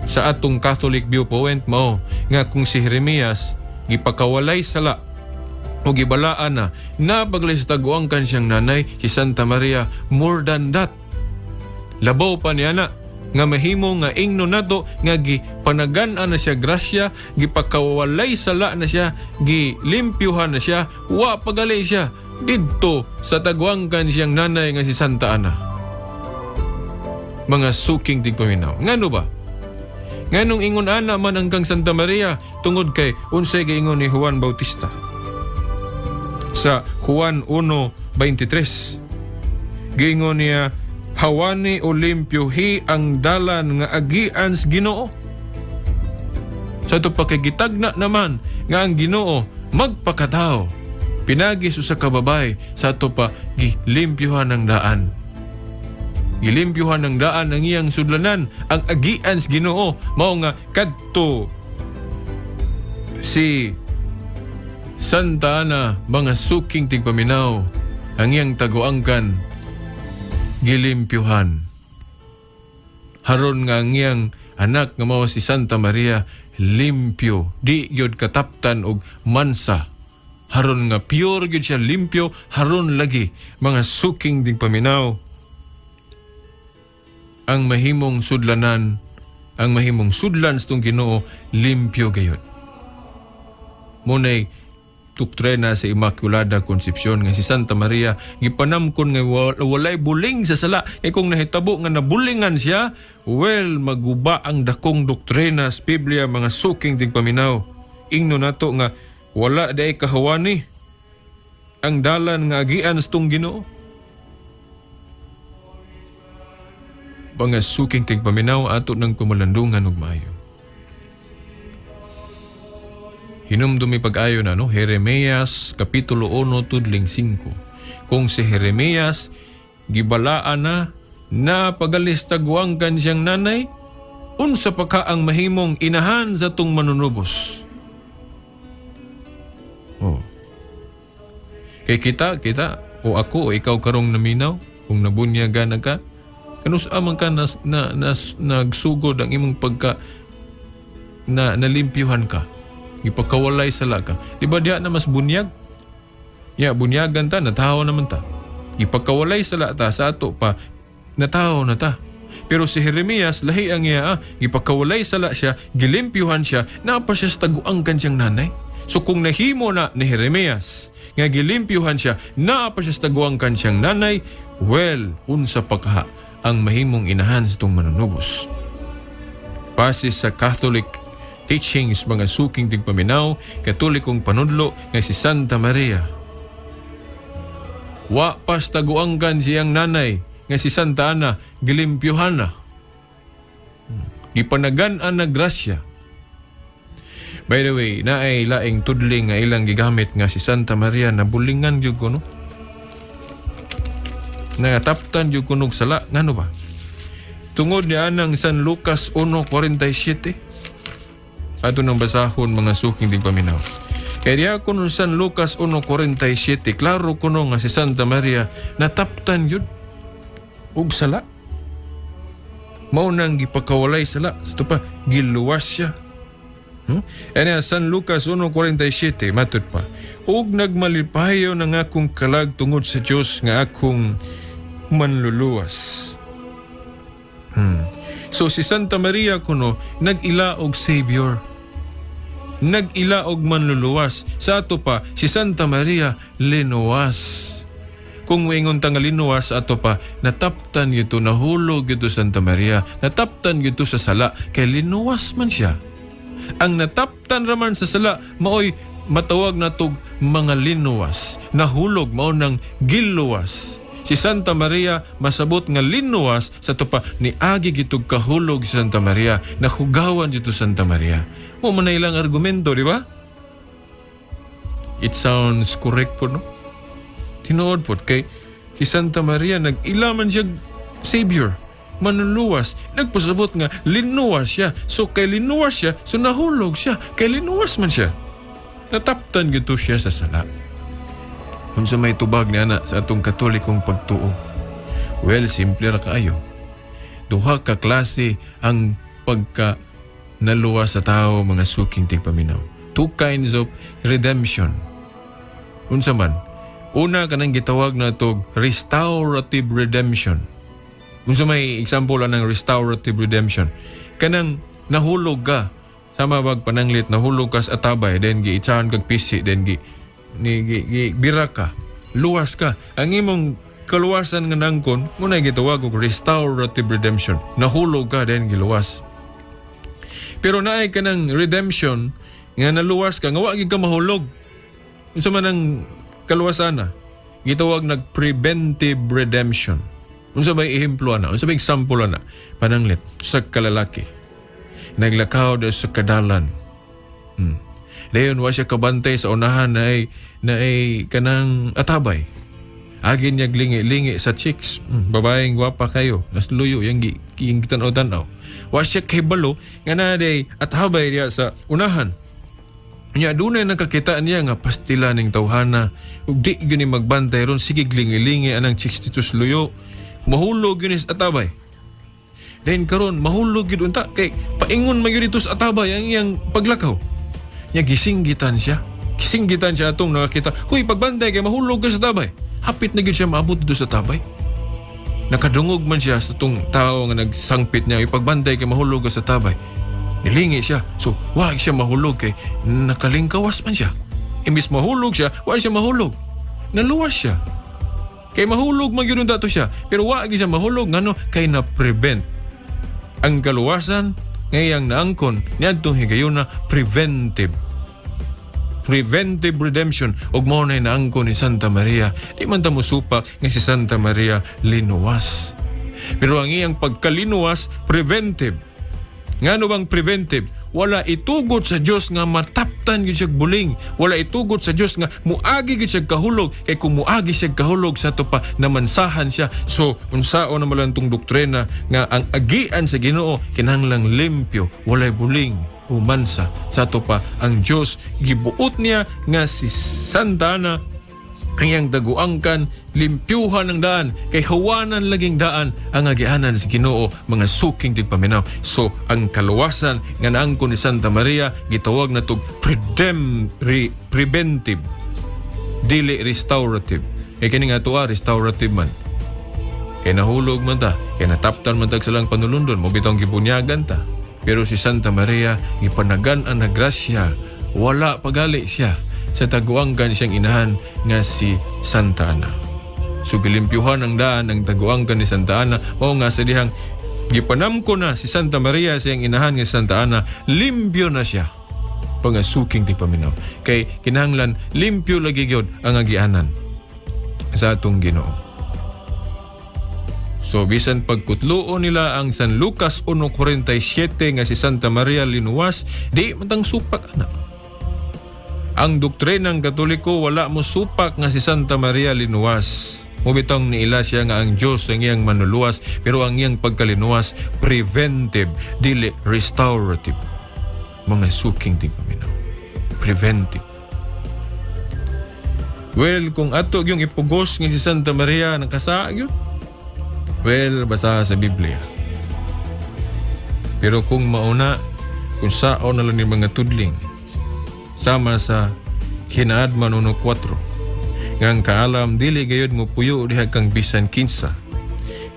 Sa atong Catholic viewpoint, mao nga kung si Jeremias gipakawalay sala o gibalaan na, naa pa gali sa taguangkan siyang nanay, si Santa Maria more than that. Labaw pa niya na nga mahimo nga ingno nato nga gipanagan-an na siya grasya, gipakawalay sala na siya, gilimpyuhan na siya, wa pa gali siya didto sa taguangkan siyang nanay nga si Santa Ana. Mga suking tigpaminaw. Ngano ba? Nganong ingon ana man ang kang Santa Maria? Tungod kay unsay giingon ni Juan Bautista sa Juan 1.23. Giingon niya, "Hawani o limpyuhi ang dalan nga agian sa Ginoo." Sa ato pa, kay gitagna naman nga ang Ginoo magpakatao pinagi sa usa ka babae, sa ato pa gilimpyuhan ang daan. Gilimpyuhan ang daan ang iyang sudlanan, ang agian sa Ginoo, mao nga kadto si Santa Ana, mga suking tigpaminaw, ang iyang taguangkan gilimpyuhan. Haron nga ang iyang anak nga mao si Santa Maria limpyo, di gyud kataptan og mansa. Haron nga pure gyud siya, limpyo, haron lagi, mga suking tigpaminaw, ang mahimong sudlanan, ang mahimong sudlan sa tong Ginoo, limpyo gayud. Munay doktrina sa Immaculada Concepcion nga si Santa Maria gipanamkon nga walay buling sa sala. E kung nahitabo nga nabulingan siya, well, maguba ang dakong doktrina sa Biblia, mga suking tigpaminaw. Ingno nato nga wala diay kahawani ang dalan nga agian sa tong Ginoo. Mga suking tigpaminaw, ato ng pamalandungan og maayo. Hinumdumi pag-ayo na, no? Jeremias, Kapitulo 1, tudling 5. Kung si Jeremias, gibalaan na, naa pa gali sa taguangkan siyang nanay, unsa pa ka ang mahimong inahan sa tong manunubos? Oh. Kay kita, kita, o ako, o ikaw karong naminaw, kung nabunyagan na ka, kanus man ka na nagsugod ang imong pagka na nalimpyuhan ka, ipakawalay sala ka. Di ba diya na mas bunyag? Ya, bunyagan ta, natawo naman ta. Ipakawalay sala ta, sa ato pa, natawo na ta. Pero si Jeremias, lahi ang iya, gipakawalay sala siya, gilimpyuhan siya, naa pa siya sa taguangkan siyang nanay. So kung nahimo na ni Jeremias, nga gilimpyuhan siya, naa pa siya sa taguangkan siyang nanay, well, unsa pa kaha ang mahimong inahan sa atong Manunubos? Base sa Catholic teachings, mga suking tigpaminaw, Katolikong panudlo nga si Santa Maria, wa pa sa taguangkan siyang nanay nga si Santa Ana, gilimpyuhan na. Gipanagan-an na grasya. By the way, naay laing tudling nga ilang gigamit nga si Santa Maria nabulingan gyud kuno. Nataptan gyud kunog sala. Ngano ba? Tungod ni anang San Lucas 1:47. Ato nang basahon, mga suking tigpaminaw. Kaya diya kuno San Lucas 1:47, klaro kuno nga si Santa Maria nataptan yun og sala. Mao nang gipakawalay sala. Sa pa, giluwas siya. Anya San Lucas 1:47, matud pa. "Ug nagmalipayo ng akong kalag tungod sa Dios nga akong manluluwas." So si Santa Maria kuno nag-ila og Savior. Nag-ila og manluluwas. Sa ato pa, si Santa Maria linuwas. Kung moingon ta nga linuwas, ato pa, nataptan gyud, nahulog gyud Santa Maria, nataptan gyud sa sala kay linuwas man siya. Ang nataptan raman sa sala maoy matawag natog mga linuwas. Nahulog, mao nang giluwas. Si Santa Maria masabot nga linuwas, sa ato pa niagi gitug kahulog si Santa Maria, nahugawan dito Santa Maria. Mao man na ilang argumento, di ba? It sounds correct po, no? Tinuod po kay si Santa Maria nag-ila man siya Savior, manluluwas, nagpasabot nga linuwas siya. So kay linuwas siya, so nahulog siya. Kay linuwas man siya. Nataptan gito siya sa sala. Unsa may tubag ni ana sa atong Katolikong pagtuo? Well, simple ra kaayo. Duha ka klase ang pagka naluwas sa tao, mga suking tigpaminaw. Two kinds of redemption. Unsa man? Una, kanang gitawag na tog restorative redemption. Unsa may example anang restorative redemption? Kanang nahulog ka, sama bag pananglit nahulog ka sa atabay, then giitsahan kag pisi, then gi ni gi, gi bira ka, luwas ka. Ang imong kaluwasan nga nangkon mo na gitawag og restorative redemption. Nahulog ka, then giluwas. Pero naay kanang redemption nga naluwas ka nga wa gid ka mahulog. Unsa man ang kaluwasan na? Gitawag nag preventive redemption. Unsa may ehemplo ana? Unsa may example ana? Pananglit sa kalalaki naglakaw daw sa kadalan. Dayon wa siya kabantay sa unahan na ay kanang atabay. Agi niya lingi-lingi sa chicks. Babaeng gwapa kayo. Nas luyo yang gi yang gitan-aw-tan-aw. Wa siya kahibalo nga naa day atabay diya sa unahan. Nya dunay nakakita niya nga pastila ning tawhana ug di gyud ni magbantay ron, sige lingi-lingi anang chicks dito sa luyo. Mahulog gyud ni sa atabay. Then karon mahulog gyud unta kay paingon man gyud dito sa atabay ang iyang paglakaw. Nya gisinggitan siya. Gisinggitan siya atong nakakita. "Huy, pagbantay kay mahulog ka sa tabay." Hapit na gyud siya maabot dito sa tabay. Nakadungog man siya sa tong tao nga nagsangpit niya, "Ipagbantay kay mahulog ka sa tabay." Nilingi siya. So, wag siya mahulog kay nakalingkawas man siya. Imbis mahulog siya, wa siya mahulog. Naluwas siya. Kay mahulog man gyud dato siya. Pero wa gyud siya mahulog, ngano? Kay na-prevent. Ang kaluwasan ngayang naangkon niadtong higayuna, preventive. Preventive redemption ug mao na naangkon ni Santa Maria. Di man ta mosupak nga si Santa Maria linuwas. Pero ang iyang pagkalinuwas, preventive. Ngano bang preventive? Wala itugot sa Dios nga mataptan gyud siya buling. Wala itugot sa Dios nga muagi gyud siya kahulog, kay kung muagi siya kahulog, sa ato pa namansahan siya. So unsaon na man tong doktrina nga ang agian sa Ginoo kinahanglang limpyo, walay buling o mansa? Sa ato pa, ang Dios gibuot niya nga si Santa Ana, ang iyang daguangkan, limpyuhan ng daan, kay hawanan laging daan ang agianan sa Ginoo, mga suking tigpaminaw. So ang kaluwasan nga naangkon ni Santa Maria gitawag na tog preventive, dili restorative. Kay kini nga tuwa, restorative man. Kay nahulog man ta, kay nataptan man tag salang panulundon, mao bitong gibunyagan ta. Pero si Santa Maria, gipanagan ang grasya, wala pagali siya sa taguangkan siyang inahan nga si Santa Ana. So gilimpyuhan ang daan ang taguangkan ni Santa Ana, mao nga sa dihang gipanamko na si Santa Maria sa iyang inahan nga si Santa Ana, limpyo na siya pangasuking tigpaminaw. Kay kinahanglan limpyo lagi gyud ang agianan sa atong Ginoo. So bisan pagkutluon nila ang San Lucas 1:47 nga si Santa Maria linuwas, di man tang supak ana. Ang doktrinang Katoliko, wala mo supak nga si Santa Maria linuwas. Mao bitong niila siya nga ang Diyos ang iyang manuluwas, pero ang iyang pagkalinuwas preventive, dili restorative. Mga suking tigpaminaw. Preventive. Well, kung ato yung ipugos nga si Santa Maria nakasa yun, well, basa sa Biblia. Pero kung mauna, kung sao na lang ni mga tudling, sama sa Kinaadman 1:4, nga ang kaalam dili gayod mo puyo diha kang bisan kinsa,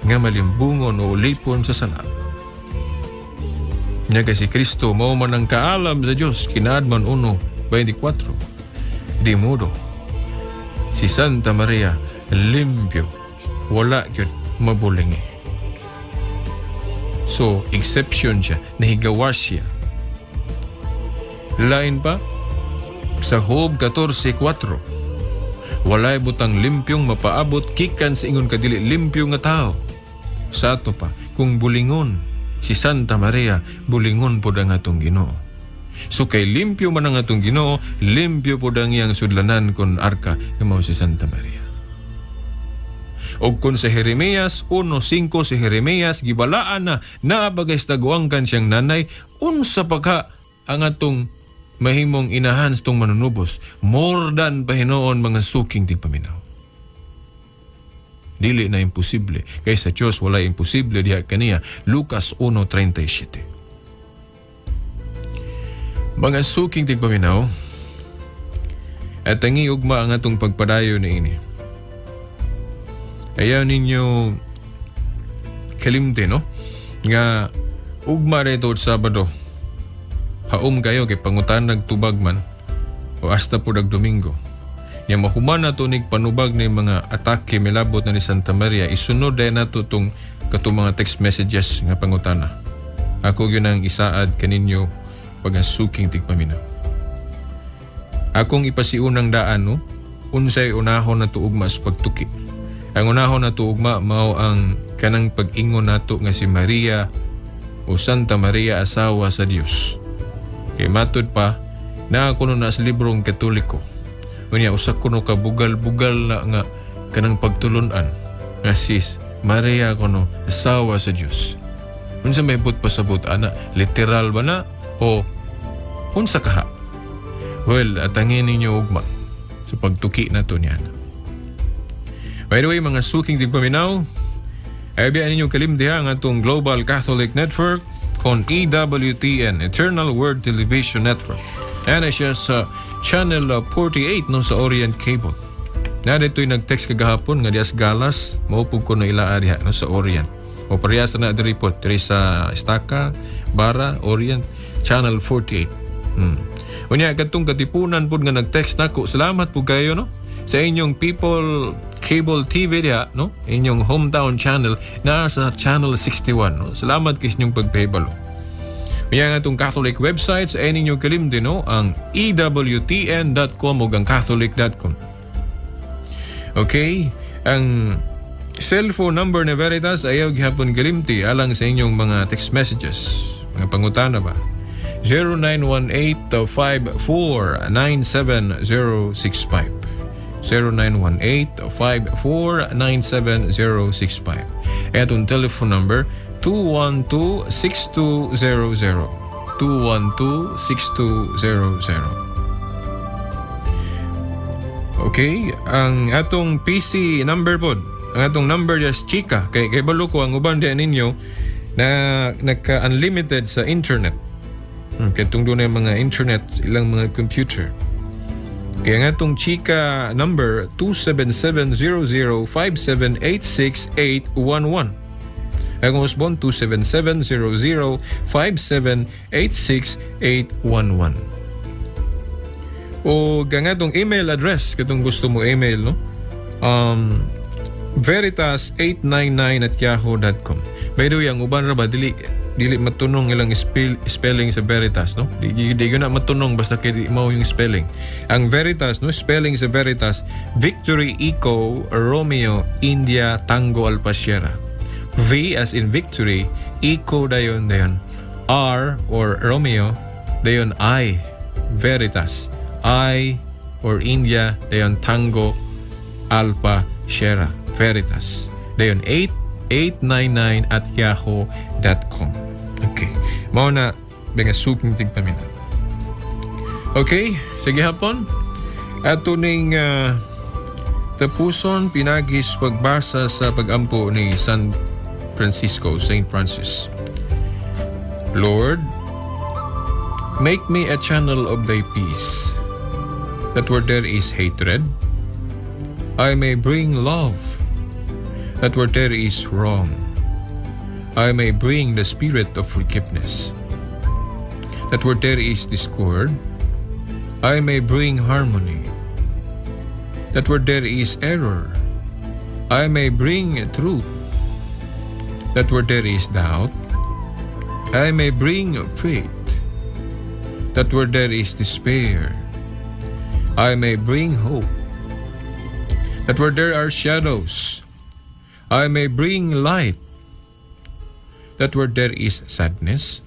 nga malimbungon o ulipon sa sala. Nya kay si Kristo mao man ang kaalam sa Dios, Kinaadman 1:24. Di modo, si Santa Maria limpyo, wala gyud mabulingi. So, exception siya, nahigawas siya. Lain pa, sa Job 14:4, walay butang limpyong mapaabot kikan sa ingon kadili limpyo nga tao. Sa ato pa, kung bulingon si Santa Maria, bulingon pod ang atong Ginoo. So kay limpyo man ang atong Ginoo, limpyo pod ang iyang sudlanan kon arka nga mao si Santa Maria. Og kung sa Jeremias 1:5, si Jeremias gibalaan na naa bagay sa taguangkan siyang nanay, unsa pa ka ang atong mahimong inahan sa tong manunubos? More than pahinuon, mga suking tigpaminaw. Dili na imposible. Kay sa Diyos wala imposible diha kaniya. Lucas 1:37. Mga suking tigpaminaw, at ang ugma ang atong pagpadayon ni ini. Ayaw ninyo kalimte, no? Nga ugma rito Sabado. Haom kayo kay pangutan nagtubag man o hasta po Domingo. Nya mahuman na to nig panubag ni mga atake milabot na ni Santa Maria, isunod dahil nato tong katong mga text messages nga pangutana. Ako yun ang isaad kaninyo pagasuking tigpaminaw. Akong ipasiunang daan, no? Unsay unahon na ugma sa pagtuki. Ang unahon na ugma mao ang kanang pag-ingon nato nga si Maria o Santa Maria asawa sa Dios. Kay matud pa na kuno na sa librong Katoliko. Unya usa kuno ka bugal-bugal na nga kanang pagtulunan nga si Maria kuno asawa sa Dios. Unsa may but pasabot ana, literal ba na o unsa kaha? Well, atangin ninyo ugma sa pagtuki na to niyan. By the way, mga suking tigpaminaw, ay biyan ninyo kalimdiha ang atong Global Catholic Network kon EWTN, Eternal Word Television Network. Ayan na siya sa Channel 48, no, sa Orient Cable. Na dito'y nag-text kagahapon nga dias galas, maupog ko no ila diha, no, sa Orient. O parehas na diri po, diri sa Estaka, Bara, Orient, Channel 48. Unya kadtong Katipunan pud nga nag-text nako, salamat po kayo, no, sa inyong People Cable TV diha, no? Inyong hometown channel na sa Channel 61, no? Salamat kay inyong pagpahibalo. Unya nga itong Catholic websites ay ninyo kalimdi, no, ang ewtn.com ug ang catholic.com. Okay, ang cellphone number ni Veritas ayaw gihapon kalimti alang sa inyong mga text messages, mga pangutana ba? 0918-5497065. 0918-5497065. Etong telephone number 212-6200. 212-6200. Okay, ang atong PC number pod, ang atong number is chika kay balo ko ang uban diyan ninyo na nagka-unlimited sa internet. Kay tungdo na yung mga internet ilang mga computer. Kaya nga itong chika number 277-00-5786811. Ang usbon 277-00-5786811. O nga itong email address katong gusto mo email, no? veritas899@yahoo.com. By the way, ang uban ra ba dili dili matunong ilang spelling sa Veritas, no? Di di na matunong basta kay di mao yung spelling. Ang Veritas, no, spelling sa Veritas, Victory Echo Romeo India Tango Alpha Sierra. V as in Victory, Echo dayon dayon. R or Romeo, dayon I, Veritas. I or India, dayon Tango Alpha Sierra, Veritas. Dayon 8899@yahoo.com. Okay. Mao na mga suking tigpaminaw. Okay, sige hapon. Ato ning tapuson pinagis pagbasa sa pagampo ni San Francisco, Saint Francis. Lord, make me a channel of thy peace, that where there is hatred, I may bring love, that where there is wrong, I may bring the spirit of forgiveness, that where there is discord, I may bring harmony, that where there is error, I may bring truth, that where there is doubt, I may bring faith, that where there is despair, I may bring hope, that where there are shadows, I may bring light, that where there is sadness,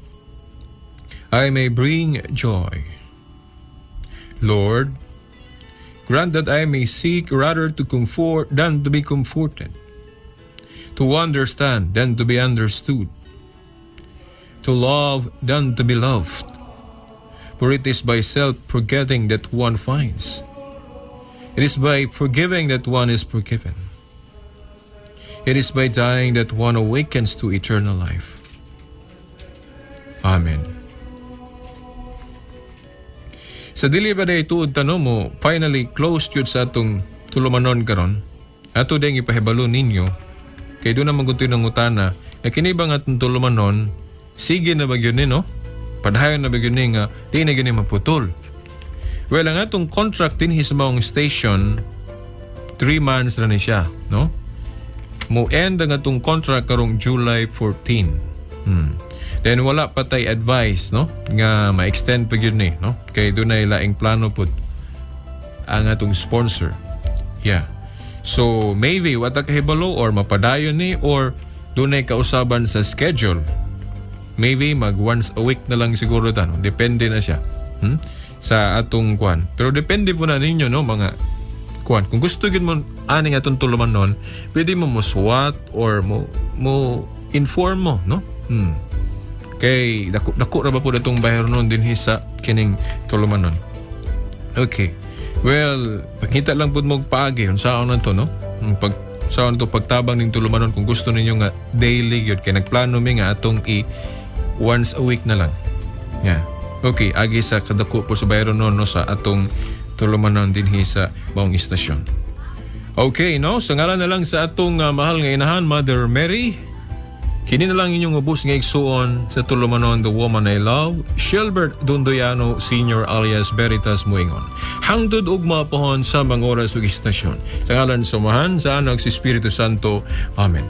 I may bring joy. Lord, grant that I may seek rather to comfort than to be comforted, to understand than to be understood, to love than to be loved. For it is by self-forgetting that one finds. It is by forgiving that one is forgiven. It is by dying that one awakens to eternal life. Amen. Sa dili ba day tuod tanong mo, finally close yun sa atong tulumanon karon. Ato ding ipahibalo ninyo kay doon naman guntoy ng utana, eh kini ba nga atong tulumanon, sige na ba gyud ni, no? Padayon na ba gyud ni nga di na gyud ni maputol? Well, ang atong contract din sa maong station, 3 months na ni siya, no? Mo end ang atong contract karong July 14. Then wala pa tay advice, no, nga ma-extend pa gyud ni, no? Kay dunay laing plano pud ang atong sponsor. Yeah. So maybe wala kahibalo or mapadayon ni or dunay kausaban sa schedule. Maybe mag once a week na lang siguro ta, no? Depende na siya. Sa atong kwan. Pero depende po na ninyo, no, mga kwan. Kung gusto gyud mo ani nga atong tulumanon, pwede mo mo suwat or mo mo inform mo, no? Kay dako dako ra ba po atong bayronon dinhi sa kining tulumanon. Okay. Well, pakita lang pud mo og paagi unsaon na to, no? Ang pag sa to pagtabang ning tulumanon kung gusto ninyo nga daily gyud kay nagplano mi nga atong i once a week na lang. Yeah. Okay, agi sa kadako po sa bayronon, no, sa atong tulumanon dinhi sa maong istasyon. Okay, no? Sa ngalan na lang sa atong mahal nga inahan, Mother Mary, kini na lang inyong ubos nga igsuon sa tulumanon, The Woman I Love, Shelbert Dondoyano Sr. alias Veritas Muingon. Hangtod ugma pohon sa mga oras ug istasyon. Sa ngalan sa Amahan, sa Anak, sa Espiritu Santo. Amen.